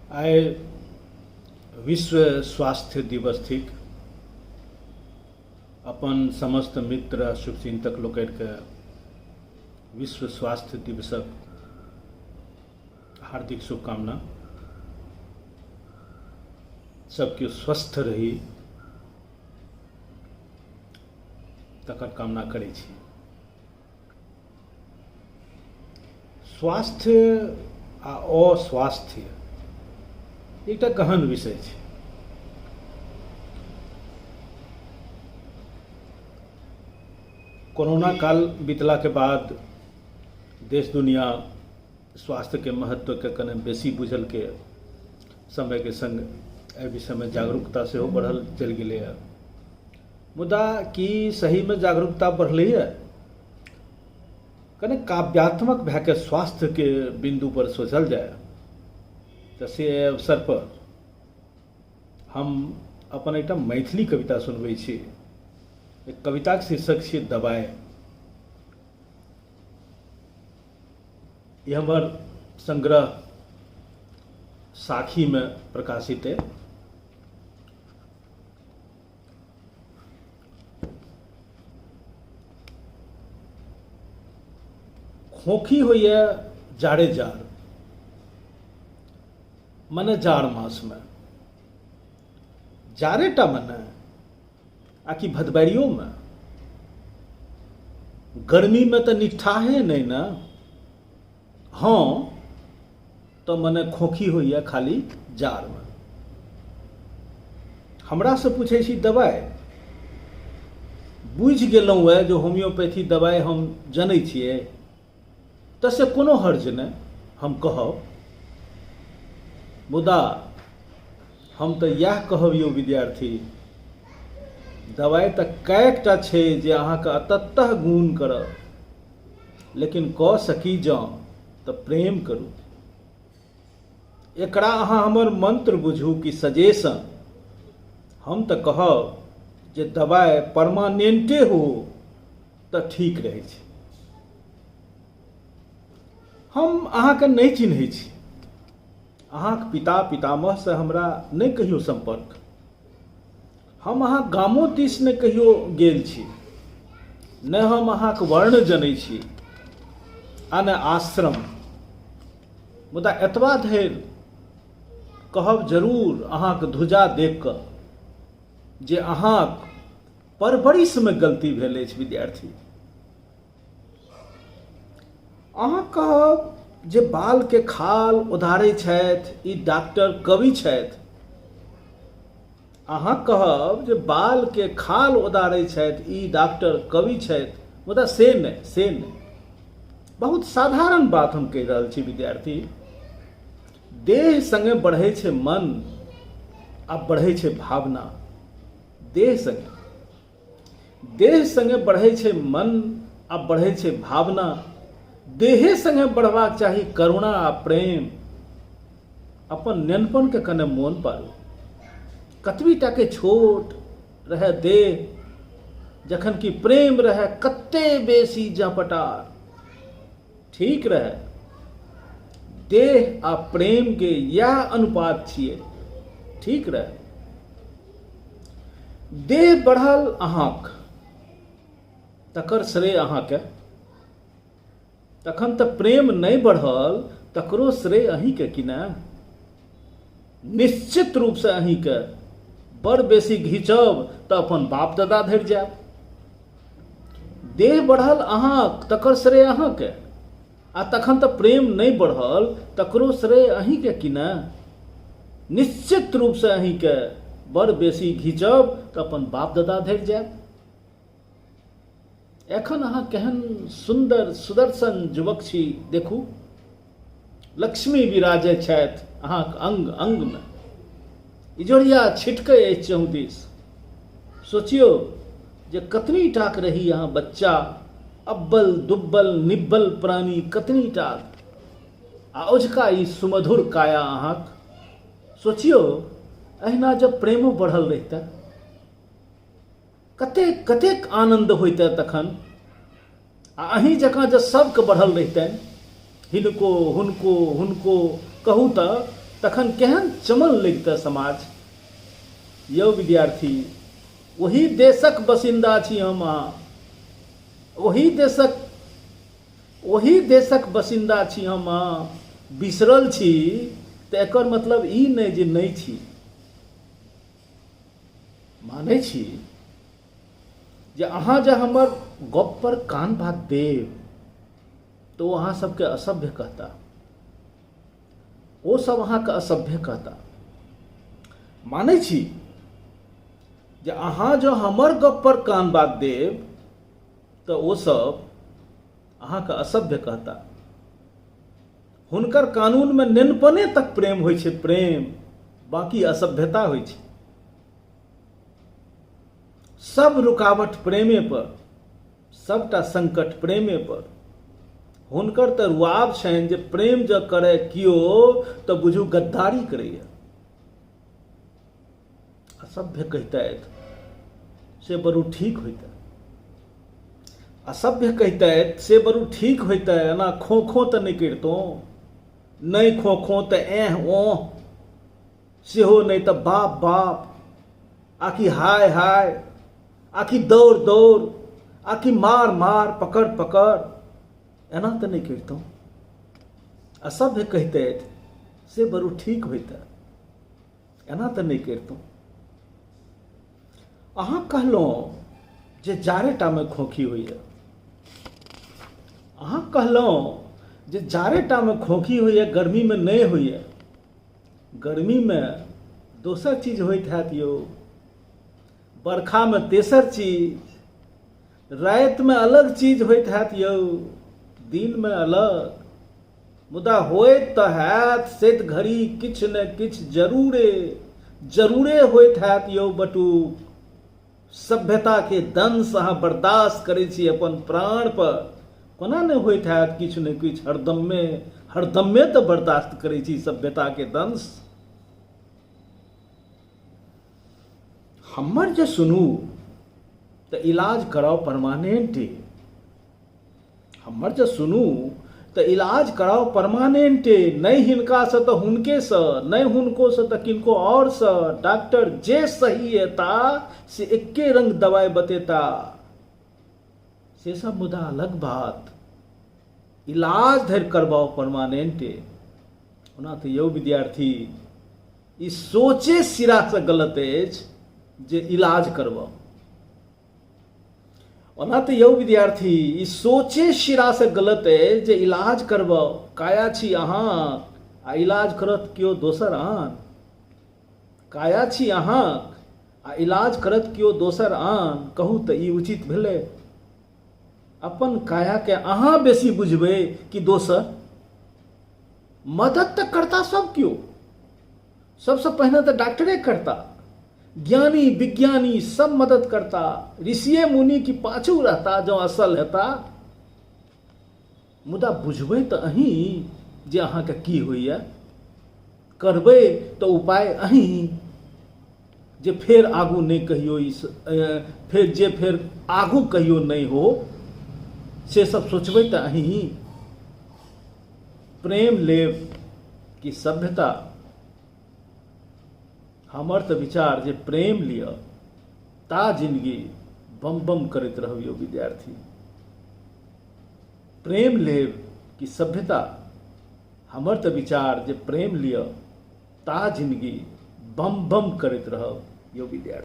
आइ विश्व स्वास्थ्य दिवस थिक। अपन समस्त मित्र आ शुभचिंतक लोकनिके विश्व स्वास्थ्य दिवसक हार्दिक शुभकामना। सब केओ स्वस्थ रही तकर कामना करै छी। स्वास्थ्य आ अस्वास्थ्य एकटा गहन विषय छै। कोरोना काल बीतलाके बाद देश दुनिया स्वास्थ्यके महत्वके कने बेसी बुझलकै। समयके सङ्ग एहि विषयमे जागरूकता सेहो बढ़ल चलि गेलैए। मुदा की सहीमे जागरूकता बढ़लैए? कने काव्यात्मक भए कऽ स्वास्थ्यके बिन्दुपर सोचल जाय तऽ से एहि अवसरपर हम अपन एकटा मैथिली कविता सुनबै छी। एक कविताके शीर्षक छियै दबाइ। ई हमर संग्रह साखीमे प्रकाशित अइ। खोखी होइए जाड़े जाड़, मने जाड़ मासमे, जाड़ेटा मे नहि आकि भदबरियोमे। गर्मीमे तऽ निट्ठाहे नहि ने। हँ तऽ मने खोखी होइए खाली जाड़मे। हमरासँ पूछै छी दवाइ? बुझि गेलहुँ ए जे होम्योपैथी दवाइ हम जनै छियै, तऽ से कोनो हर्ज नहि, हम कहब। मुदा हम तऽ इएह कहब यौ विद्यार्थी, दवाइ तऽ कएकटा छै जे अहाँके अतत्तः गुण करत, लेकिन कऽ सकी जँ तऽ प्रेम करू। एकरा अहाँ हमर मंत्र बुझू कि सजेशन, हम तऽ कहब जे दवाइ परमानेंटे हो तऽ ठीक रहै छै। हम अहाँके नहि चिन्है छी, अहाँके पिता पितामहसँ हमरा नहि कहियो सम्पर्क, हम अहाँ गामो दिस नहि कहियो गेल छी, नहि हम अहाँके वर्ण जनै छी आ नहि आश्रम। मुदा एतबा धरि कहब जरूर अहाँके ध्वजा देख कऽ जे अहाँक परवरिशमे गलती भेल अछि विद्यार्थी। अहाँ कहब जे बालके खाल उधारै छथि ई डॉक्टर कवि छथि। अहाँ कहब जे बालके खाल उदारै छथि ई डॉक्टर कवि छथि, मुदा से नहि, से नहि। बहुत साधारण बात हम कहि रहल छी विद्यार्थी। देह सङ्गे बढ़ै छै मन आ बढ़ै छै भावना। देह सङ्गे, देह सङ्गे बढ़ै छै मन आ बढ़ै छै भावना। देहे सङ्गे बढ़बाक चाही करुणा आ प्रेम। अपन नेनपनके कने मोन पारू, कतबी टाके छोट रहै देह, जखन कि प्रेम रहै कते बेसी जपटार। ठीक रहै, देह आ प्रेम के इएह अनुपात छियै। ठीक रहै, देह बढ़ल अहाँक, तकर श्रेय अहाँके। तखन तऽ प्रेम नहि बढ़ल तकरो श्रेय अहीँके कि ने? निश्चित रूपसँ अहीँके। बड़ बेसी घिचब तऽ अपन बाप दादा धरि जायब। देह बढ़ल अहाँ, तकर श्रेय अहाँके, आ तखन तऽ प्रेम नहि बढ़ल तकरो श्रेय अहीँके कि ने? निश्चित रूपसँ अहीँके। बड़ बेसी घिचब तऽ अपन बाप दादा धरि जायब। एखन अहाँ केहन सुन्दर सुदर्शन युवक छी, देखू लक्ष्मी विराजै छथि अहाँक अंग अंगमे, इजोरिया छिटकै अछि चहुदिस। सोचियौ जे कतनी टाक रही अहाँ बच्चा, अब्बल दुब्बल निब्बल प्राणी कतनी टाक, आ ओझका ई सुमधुर काया अहाँक। सोचियौ अहिना जब प्रेमो बढ़ल रहितै, कतेक कतेक आनन्द होइतै तखन। आ अहीं जकाँ जँ सबके बढ़ल रहितनि, हिनको हुनको हुनको, कहू तऽ तखन केहन चमन लगितै समाज। यौ विद्यार्थी, ओही देशक बसिन्दा छी हम अहाँ, ओही देशक बसिन्दा छी हम अहाँ। बिसरल छी तऽ एकर मतलब ई नहि जे नहि छी। मानै छी जे अहाँ जे हमर गप पर कान भात देब तऽ ओ अहाँ सबके असभ्य कहता, ओ सब अहाँके असभ्य कहता। मानै छी जे अहाँ जँ हमर गप पर कान बात देब तऽ ओ सब अहाँके असभ्य कहता। हुनकर कानूनमे नेनपने तक प्रेम होइ छै, प्रेम, बाकी असभ्यता होइ छै। सब रुकावट प्रेमे पर, सबटा संकट प्रेमे पर। हुनकर तऽ रुआब छनि जे प्रेम जँ करे कियो तऽ बुझू गद्दारी करैए। असभ्य कहितथि से बरू ठीक होइतै, असभ्य कहितथि से बरू ठीक होइतै, एना खो खो तऽ नहि करितहुँ, नहि खो खो तऽ एह ओह सेहो नहि तऽ बाप बाप, आकि हाय हाय, आकि दौड़ दौड़, आकि मार मार, पकड़ पकड़, एना तऽ नहि करितहुँ। असभ्य कहितथि से बरू ठीक होइतै, एना तऽ नहि करितहुँ। अहाँ कहलहुँ जे जाड़ेटामे खोँखी होइए, अहाँ कहलहुँ जे जाड़ेटामे खोँखी होइए, गर्मीमे नहि होइए। गर्मीमे दोसर चीज होइत हैत यौ, बरखामे तेसर चीज, रातिमे अलग चीज होइत हैत यौ, दिनमे अलग। मुदा होइत तऽ हैत सेत घड़ी किछु ने किछु जरूरे जरूरे होइत हैत यौ बटुक। सभ्यताके दंश अहाँ बर्दाश्त करै छी अपन प्राण पर, कोना नहि होइत हैत किछु ने किछु हरदम्मे हरदम्मे तऽ बर्दाश्त करै छी सभ्यताके दंश। हमर जे सुनू तऽ इलाज कराउ परमानेंटे, हमर जे सुनू तऽ इलाज कराउ परमानेंटे, नहि हिनकासँ तऽ हुनकेसँ, नहि हुनकोसँ तऽ किनको आओरसँ। डॉक्टर जे सही एता से एके रंग दवाइ बतेता, से सब मुदा अलग बात। इलाज धरि करबाउ परमानेंटे। ओना तऽ यौ विद्यार्थी, ई सोचे सिरासँ गलत अछि जे इलाज करबाउ। ओना तऽ यौ विद्यार्थी, ई सोचे सिरासँ गलत अछि जे इलाज करबाउ। काया छी अहाँ आ इलाज करत केओ दोसर आन, काया छी अहाँ आ इलाज करत केओ दोसर आन, कहू तऽ ई उचित भेलै? अपन कायाके अहाँ बेसी बुझबै कि दोसर? मदद तऽ करता सब केओ, सबसँ पहिने तऽ डॉक्टरे करता, ज्ञानी विज्ञानी सब मदद करता, ऋषिए मुनि की पाछू रहता जँ असल हेता। मुदा बुझबै तऽ अहीं जे अहाँके की होइए, करबै तऽ उपाय अहीं जे फेर आगू नहि कहियो ई फेर जे फेर आगू कहियो नहि हो, से सब सोचबै तऽ अहीं। प्रेम लेब कि सभ्यता? हमर तऽ विचार जे प्रेम लिअ, ता जिंदगी बम बम करैत रहब यौ विद्यार्थी। प्रेम लेब कि सभ्यता? हमर तऽ विचार जे प्रेम लिअ, ता जिंदगी बम बम करैत रहब यौ विद्यार्थी।